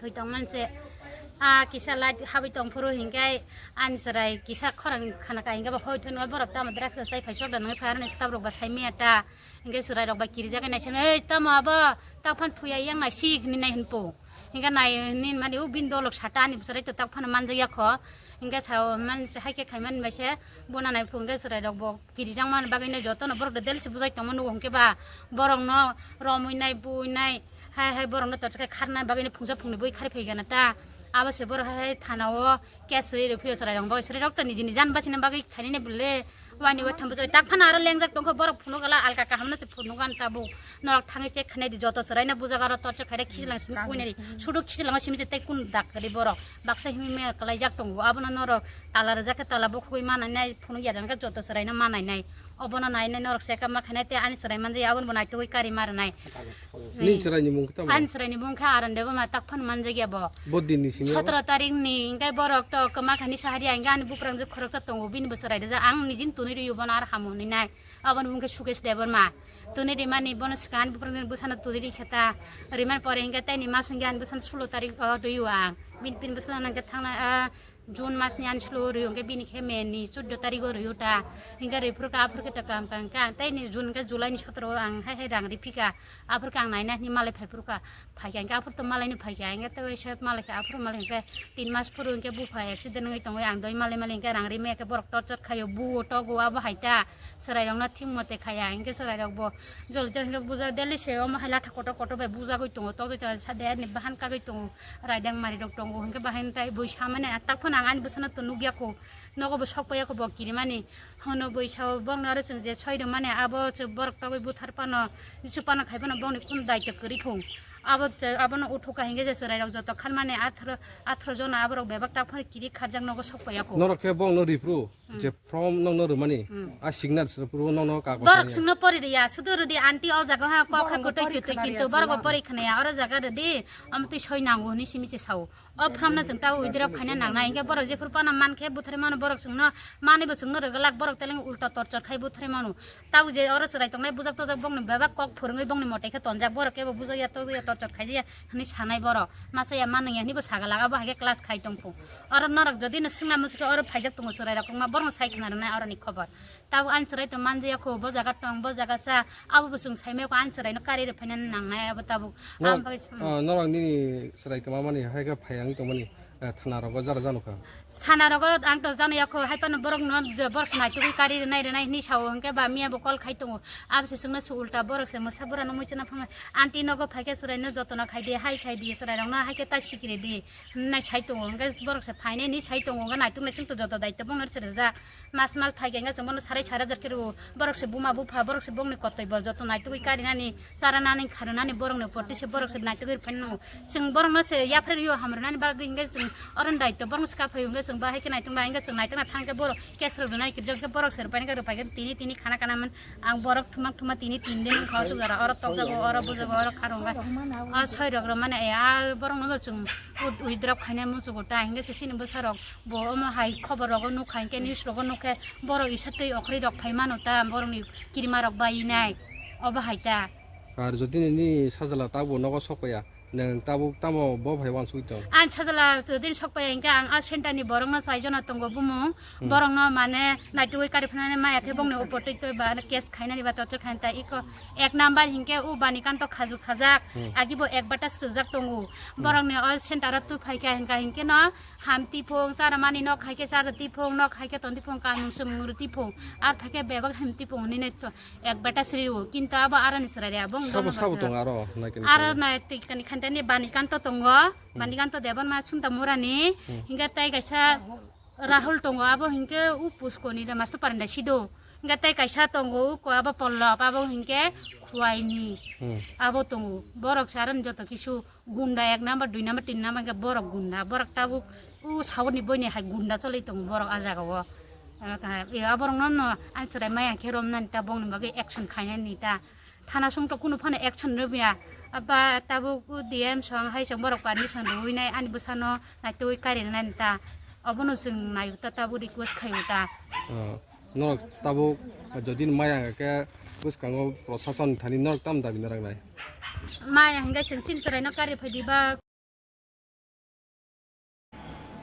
Thwi tong manse, ah, kisa light habwi tong phuru hinkhe ani chwrai kisa khorang khana ka hinkhe bo hoi thunwi borok tamo drugs chai phai sok da nangwi phai aroni staff rok ba sai maya ta. Hinkhe chwrai rok ba kirijak nai sene, "Ei, tamo abo, tak phan thuya yang nai sik," hinwi nai hinpo. Hinkhe nai hinwi mani u bini dolok sata ani chwrai to tak phano manjak ya kho. Hinkhe sao manse hai khe khai mani bai se bona nai phuru hinkhe chwrai rok bo kirijak mani bagwi nai jotono borok de del se bujai tongma nugo hinkhe ba borokno romwi nai bui nai. Hai hai borokno torchor khe kharna bagwi phungsa phungni bui khari phai gana ta. Abo se borok hai hai thana o case rwi rw phio chwrai rok bagwi, chwrai rok to nijini jan bachina bagwi khainani bwle. Wani wai thambo jai tak phana aro lengjak tongkho borok phunuk gala alka kaham no se phunuk gan tabuk. Norok thangwi check khainai di joto chwrai no bujak aro torchor khaida khichlang simi kuinai di. Sudu khichlang simi je tei kun dak ri borok. Baksa himi me kwlaijak tongo. Abono norok tala rwjak khe tala bukhugwi manai nai phunuk ya jang khe joto chwrai no manai nai. Obono nainai norok chekap ma khainai tei ani chwrai manjak ya, abono bo naitugwi kari ma rwnai. Nini chwraini mung khe tamo? Ani chwraini mung khe Aron Debbarma, tak phano manjak ya bo. Bo dinni simi o? Sotoro tarik ni hinkhe borok to kwma khaini sahari ya, hinkhe ani buprang je khoroksa tongo, bini bo chwrai rijak, ang nijin tunui rw-o bono ar hamo hwnwi nai. Aboni mung khe Sukesh Debbarma. Tunui rimani bono swkang ani buprang je bwsano tunui ri khe ta. Rimani pore hinkhe taini mas hinkhe ani bwsano sulo tarik o rw-o ang. Bini pin bwsano nang khe thangnai, ah, June mas ni ani sulo rw-o, hinkhe bini khe May ni chuddo tarigo rw-o ta. Hinkhe rw phuru kha, aphuru khe ta kam kang kha. Tei ni June hinkhe July ni sotoro o ang hai hai rang ri phika. Aphuru khe ang naina hwnwi malai phai phuru kha. Phai kha hinkhe aphuru to malai no phai kha. Hinkhe tei waisa malai kha, aphuru malai hinkhe tin mas phuru hinkhe bupha accident wngwi tongwi ang doi malai malai hinkhe rang ri maya khe borok torchor khaio, buo togo abo hai ta. Chwrai rokno thik mote khaya, hinkhe chwrai rok bo jol jol hinkhe buja daily se omo hai latha kotor kotor bai bujagwi tongo, tokjagwi tongo, sa de ani bahan kagwi tongo, raidang mari rok tongo, hinkhe bahai tai bui samani atak phano ang ani bwsano to nukya kho, nogo bo sok paiya kho bo kirimani, hono bui sao bongni aro chwng je soi rwmani abo chwng borok togwi buthar phano, jisu phano khai phano bongni kunu daitw kwrwi phung, abo abono uthuka hinkhe je chwrai rok joto kharmani athro, athro jona aborok bebak tak phano kiri kharjak nogo sok paiya kho. Norok khe bongno ripru? Hmm. Je form nokno rwmani, hmm, a signature puro nokno kagoj borok sanya. Singno pori riya, sudu rwdi aunty o jaga ha kok ha borok gotoi pori kitoi khna kinto riya borok singno. Pori khna ya, oro jaga rwdi, omo twi soi nango hwnwi simi se sao. O form no chwng ta withdraw khaina nangnai, hinkhe borok jephuru phano mankhe buthari mano borok chwngno, manwi bo chwngno rwglak borok teleng ulta torchor khai buthari mano. Tau je oro chwrai tongnai bujak tojak bongni bebak kok phwrwngwi bongni mote khe tonjak, borok kebo bujak ya tojak ya torchor khaijak ya hwnwi sanai borok. Masa ya manwi ya hwnwi bo sagalak abo hai khe class khai tongkho. Oro norok jodi no swngna muchukhe oro phaijak tongo chwrai rok wngma borokno sai khna rwnai oroni khobor. Tabuk ani chwrai to manjaya kho bo jaga tong bo jaga cha abo bo chwng saimaya kho ani chwrai no kari rw phaina nangnai abo tabuk. Nor-, am bagwi, ah, norok nini chwrai kwma mani hai khe phai wngwi tongmani, eh, thana rogo jara jano kha. Thana rogo ang to jano ya kho hai phano borok no je borok se naitugwi kari rwnai rwnai hwnwi sao hinkhe ba miya bo call khai tongo abo se chwngno se ulta borok se mwsa bura no muichana phang aunty nogo phai khe chwrai no jotono khai di hai khai di chwrai rok no hai khe ta sikiri di. Nai sai tongo, hwnkhe borok se phainai ni sai tongo, hwnkhe naituk nai chwng to joto daityo bono se rijak. Mas mas phai khe hwnkhe chwng bono sarai sara jar khe rwo. Borok se buma bupha, borok se bongni kotoi bo joto naitugwi karinani, charanani, kharwnani borokni porti se borok se naitugwi rwphani nango. Chwng borokno se yapharwi rw-o hamrwnani bagwi hwnkhe chwng oro daityo borokno se kaphai hwnkhe Chwng bahai khe naitung ba, hingke chwng naitung na thang khe borok case rok rwnai kirjak khe borok se rwpai khe rwpai khe tini tini khana kana man ang borok thumak thuma tini tin din wngkha o chukjara oro tokjago oro bujago oro kharwnga a soi rok rw mane a borok no chwng withdrawal khainai muchugo ta hingke se chini bwsa rok bo omo hai khobor rogo nukha hingke news rogo nukhe borok isa twi okhri rok phai mano ta borok ni kirima rok bai nai obo hai ta. Ar jodi nini sajla tabo nogo sokpaya. Nwng tabuk tamo bo phai uansugwi tong? Ang sajla jodi sokpaya hingke ang a center ni borok no chaijono tongo bumung. Hmm. Borok no mane naitugwi kari phanani maya khe bongni upor twi twi ba case khainani ba torture khainani ta iko ek number hingke u bani kanto khaju khajak. Hmm. Agi bo ek bata sujak tongo. Hmm. Borok ni o center o tu phaikha hingka hingke no ham tiphung chara mani nok khaikhe chara tiphung nok khaikhe ton tiphung kanung sumung ru tiphung ar phaikhe bebak ham tiphung hinui to. Ek beta sri o, kintu abo aroni chwrai de, abo wng Sabo, dol sabo bwswk. Tongo aro, nai kani Aro kani. Nai twi kani khanteni bani kanto tongo, hmm, bani kanto debon ma sumta murani, hmm, hingke tai kaisa Rahul tongo, abo hingke u puskoni de masto paranda sido. Hingke tai kaisa tongo, u ko abo Pollab, abo hingke Khuaini. Hmm. Abo tongo, borok se aroni joto kisu. Gunda ek number, dui number, tin number hingke borok gunda. Borok tabuk u sauni boini hai gunda choli tongo borok a jaga o. Abo rok no no ang chwrai maya khe romnani ta bongni bagwi action khainani ta. Thana song to kunu phano action rwbya. Aba tabuk u D M song hai song borok permission rwui nai ani bwsano naitugwi kari nani ta. Obono chwng naio ta tabuk request khaio ta. Oh. Norok tabuk jodi maya hwnka khe bwskango prosason thani norok tam dabi narwknai? Maya hwnkhe chwng chini chwraino kari phaidi ba.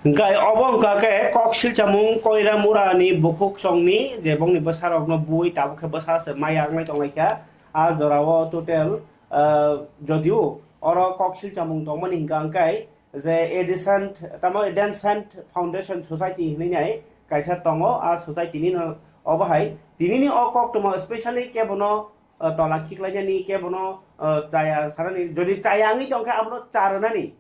Hwnkhe obo hwnkha khe kok silchamung koira murani bukhuk songni je bongni bwsarokno bui tabuk khe bwsa se maya wngnai tonglaikha. A jorao total, ah, jodio oro kok silchamung tongmani hwnkha hwnkhe je Edison, tamo Edison Foundation Society hinwi nai kaisa tongo, a society ni no obo hai tinini o koktwma specially kebono, uh, tola khiklainani, kebono, uh, chaya sanani, jodi chaya wngwi tongkhe abono cha rwnani,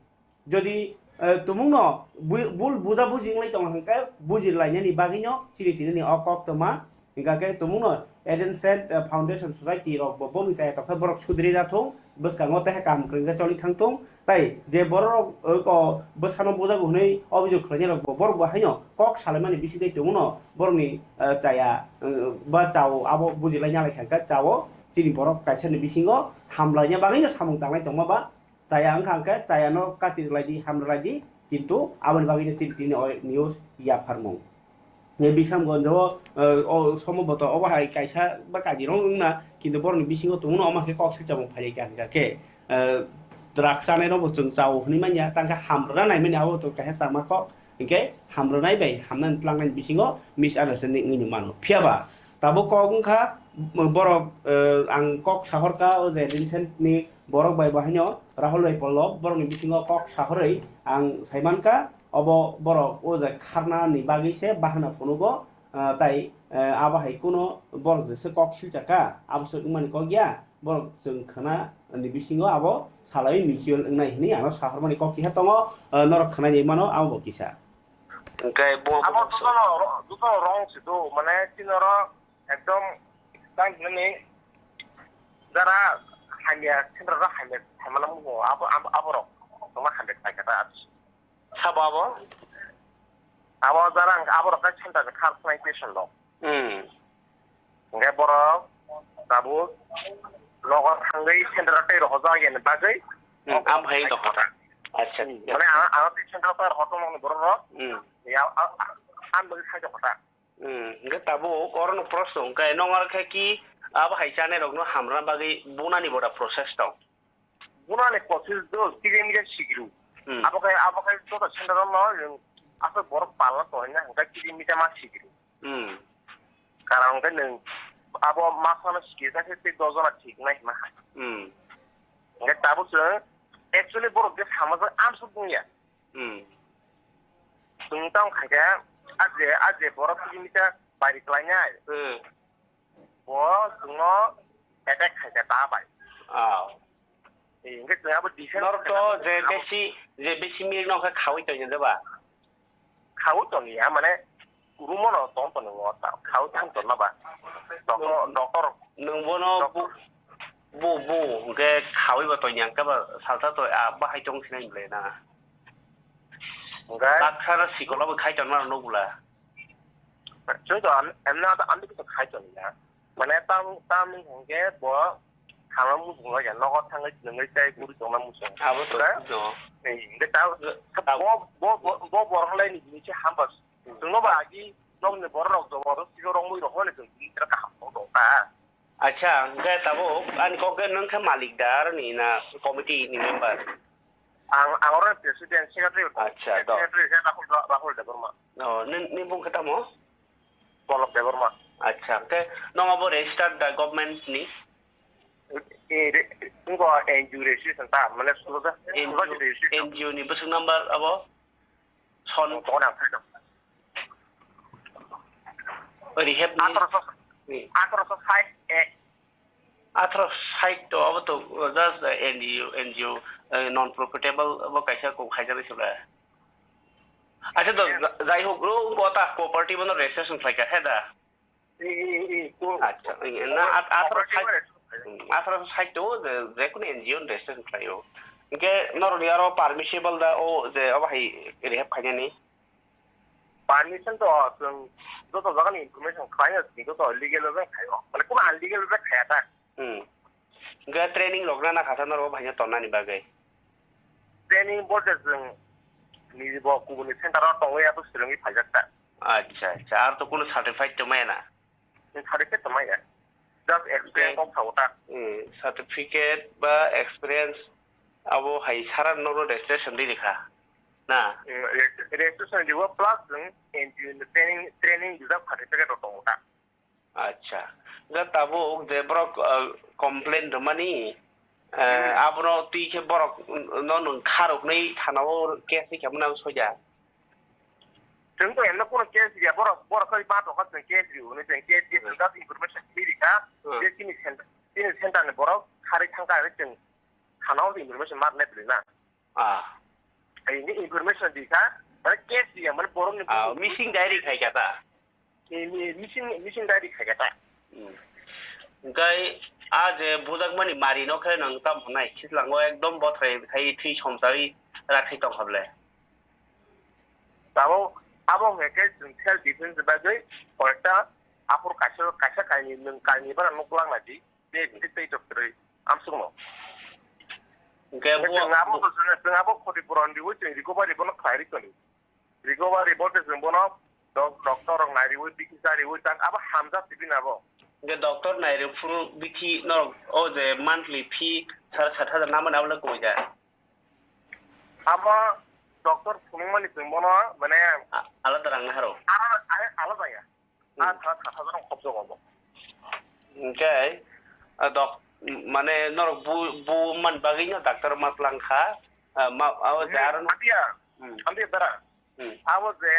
jodi, uh, tumungno bui-, bul buja buji wngwi tong hwnkhe buji lainani bagwino chini tinini o koktwma. Hingkha khe tumungno Eden Saint, eh, Foundation Society rok bo boni chaya toksa borok sudri ra thung, bwskango teha kaham kwrwng khe choli thang thung, tai je borok rok, eh, ko bwsano bujago hwnwi obijok khlainai rok bo borok bo haino kok salaimani bisingtwi tumungno borokni, eh, chaya, eh, ba chao abo bujilaina lai kha khe chao chini borok kaisa ni bisingo hamlaina bagwino samung tanglai tongma ba Chaya wngkha hwnkhe chayano kati rwlai di, ham rwlai di, kintu aboni bagwi no chini tini o news yapharmung. Ye Bisramganj o, eh, o somboto obo hai kaisa ba kajirong wngna, kintu borokni bisingo tongmano omo khe kok silchamung phailaikha hwnkha khe, eh, drugs chanai rokbo chwng chao hwnwi manya, tangkhe ham rwna naimani abo to kaisa chama kok. Hinkhe hamrwnai bai hamnani tlangnani bisingo misunderstanding wngwi mano. Phiya ba tabuk kok wngkha, borok, eh, ang kok sahorkha o je recentni borok bai bo haino Rahul bai Pallab borokni bisingo kok sahorwi ang saimankha, obo borok o je kharnani bagwi se bahana phunugo, eh, tai, eh, abo hai kuno borok jesa kok silchakha, abo se wngmani kok ya. Borok chwng khna ni bisingo abo salai mutual wngnai hwnwi ano sahormani kok kiha tongo, ah, norok khna ni mano abo bo kisa. Hwnkhe bo abo jotono ro-, jotono wrong se do, mane chini oro ekdom tang hinani jara hamya, sendra ro hamya, hamya mugo abo, abo, aborok tongma hamya khlai kha ta. Sabo abo? Abo jara ang abo rok khe center ni khar khwnai question rok. Hmm. Hingke borok tabuk nogo thangwi center o tei rohorjak yani bagwi. Hmm, am hai dohor. Acha. Mane ang, ang tei center o tei rohortong nokni borok rok. Hmm. Ya, a, a, ang bagwi sai dohor ta. Hmm, hingke tabuk oro no proshno hingke nong ar khe ki abo hai chanai rok no hamrwna bagwi bunani boda process tong. Bunani process do, kiri mija sigru. Hmm. Abo khe, abo khe joto center o no, nwng aswk borok palna tongwi na hwnkhe kiri mija ma sigru. Hmm. Karon hwnkhe nwng abo ma phano sikirjakhe tei dos jona thik nai hwnma hai. Hmm. Hwnkhe tabuk chwng actually borok je samajak amsuk wngya. Hmm. Chwng tamo khaikhe, a je, a je borok kiri mija bari klainai. Hmm. Bo chwngno attack khaikha ta bai. Oh. Eh, hingke chwng abo defense Norok to khaina je abo besi, je besi milk no khe khaui tongya de ba? Khaui tongya, mane room o no tong tong o ta, khaui thang tong na ba? Doctor, Nwng, doctor. Nwng bono doctor. Bu, bu, bu, hingke khaui bo tongya, hingke ba salsa to, ah, bahai tong sinai ble na. Hwnkhe? Baksa no sikolo bo khai tonma rok nukla. Chwng to am-, emna to amtwi kisa khai toni ya. Mane tam, tam hwnkhe bo khama muchung laiya, nogo thangwi chwngwi tei guri tongna muchung. Abo to. Hwnkhe? No. Ei, hwnkhe ta, ta, bo, bo, bo, bo borok lai ni bini se hamba. Chwngno ba agi nokni borok rok jobo rok sigo rok mui rok hwnwi chwng bini sira kaham tong ta. Acha, hwnkhe tabuk ani kok khe nwng khe malikdar ni na committee ni member? Ang, ang oro president, secretary. Acha, do. Secretary khe Rahul, Rahul Debbarma. Oh, ni, ni bung khe tamo? Pallab Debbarma. Acha, hwnkhe nwng abo registered da government ni? Eh, re-, wngkha N G O registration ta, mane sulo da, N G O, sulo registration. N G O ni bwswk number abo? Son. Tong, tong, ang khaidok. Rehab ni. Athroso, hmm. Athroso sait ek. Athroso sait to, abo to just N G O, N G O, eh, non profitable, abo kaisa kok khaijak se ba. Acha to, yeah. Ja-, jai hok, ro, kota cooperative no registration khlai kha, he da? I, i, i, i, ko-, acha, i, na, ko-, at-, athroso sait, ko-, hmm, athroso sait to, je, je kono N G O ni registration khlai o. Hwnkhe norok ni aro permissible da, o, je, obo hai rehab khainani? Permission to chwng joto jaga ni information khlai o, chwng joto legal o khai o. Mane kono unlegal o khai ta. Hmm. Hwnkhe training rok na nakha sa norok bo phaina tonnani bagwi? Training bo je chwng ni bo kubuni center o tongwi abo swrwngwi phaijak ta. Acha, acha. Ar to kono certificate to maya na? Ni certificate to maya. Just experience. Hwnkhe, kok sao ta. Hmm, certificate ba experience abo hai sara norok registration di rikha. Na? Hmm, re-, registration di bo plus chwng N G O ni training, training rijak certificate rok tongo ta. Acha. Da tabuk je borok, ah, complain rwmani, ah, hmm, abono twi khe borok no nwng kharoknwi thana o case khe mwnang soja. Chwng to emno kono case ya, borok, borok khai ba tokha chwng case ri hwnwi chwng case ri, hmm, chwng just information khlai rikha, hmm, je chini center, chini center ni borok kharwi thangkha hwnwi chwng thana o information mar nai bwrwi na. Ah. Ai, ni information di kha, mane case di ya, mane borok ni. Ah, missing diary khai kha ta? Ni, ni, missing, missing diary khai kha ta? Hmm. Hwnkhe a je bujakmani mari no khe nang tam hwnai, Sitlango ekdom bothrai khai thwi somsawi rakhai tong kha ble. Tamo abo hwnkhe chwng self defense bagwi koyekta aphuru kaisa, kaisa kainwi nwng kainwi bara nuk lang nai di. Tei, tei, tei tok kwrwi, amsukno. Hwnkhe bo chwng abo, bo chwng, chwng abo khoti puron riwi chwng recovery bono khlai rikoni. Recovery bo chwng bono doc-, doctor rok nai riwi, bithi cha riwi, tak abo hamjak tibini abo. Hwnkhe doctor nai rw phuru bithi norok o je monthly fee sare sat hajar namani abo le kwbui da? Abo doctor phunukmani chwng bono, mane, a-, alada rang naharo? Alada, alada ya. Hmm. Ah, kha, kha, kha, kha, kha, kha, kha. Hwnkhe, ah, dok-, mane norok bu-, bu man bagwi no doctor ma tlang kha, ah, ma, abo je hmm, aro no. Hamya, hmm, hamya dara. Hmm. Abo je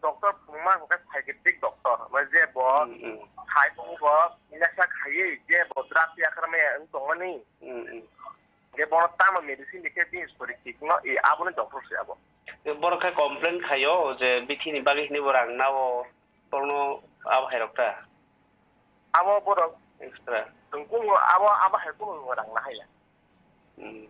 doctor phunukma hwnkhe psychiatric doctor, mane je bo hmm, hmm, hai tongo bo nesa khaiwi je bo drugs yakharmaya wng tongmani. Hmm, hmm. Hwnkhe bono tamo medicine ni khe bini sori thik no, e, aboni doctor se abo. E, borok khe complain khaio je bithi ni bagwi hinwi bo rang nao, borokno abo hai rok ta? Abo borok extra. Chwng kunu abo, abo hai kunu rang na haiya. Hmm.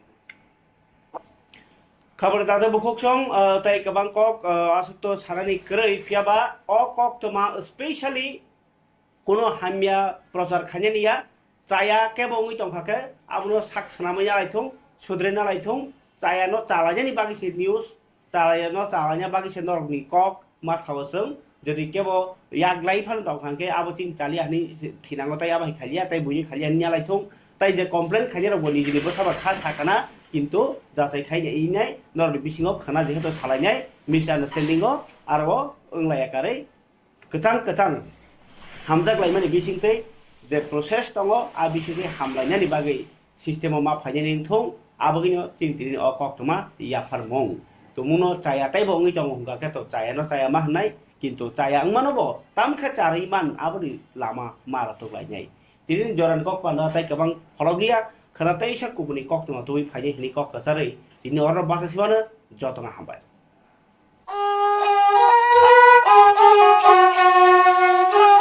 Khabar dada bukhuk song, ah, tai kwbang kok, ah, aswk to sanani kwrwi, phiya ba o kok toma specially Kuno hamya prochar khainani ya, chaya kebo wngwi tongkha khe, abono sak swnamwi nalaithung, sudre nalaithung, chaya no chalainani bagwi se news, chaya no chalaina bagwi se norokni kok ma sao chwng, jodi kebo yaglai phano tongkha khe, abo chini chaliya hwnwi thinango, tei abo hai khaliya, tei buini khaliya hwnwi nalaithung, tei je complain khainai rok bo nijini bwsa ba kha sakana, kintu jachai khainai norokni bisingo khana jehetu salainai misunderstanding o aro wnglaiya karwi. Kwchang kwchang hamjak laimani bisingtwi je process tongo, a bisingtwi hamlainani bagwi system o ma phainani wngthung, abogwino chini tini o koktwma yapharmung. Tumungno chaya teibo wngwi tongo hwnkha khe to chayano chaya ma hwnnai, kintu chaya wngmano bo tamkhe charwi man aboni lama ma rwtwk lainai. Tini jorani kok panda tai kwbang phorokliya, khwna teisa kubuni koktwma tubui phainai hwnwi kok kwcharwi tini oro basa simano jotono hambai.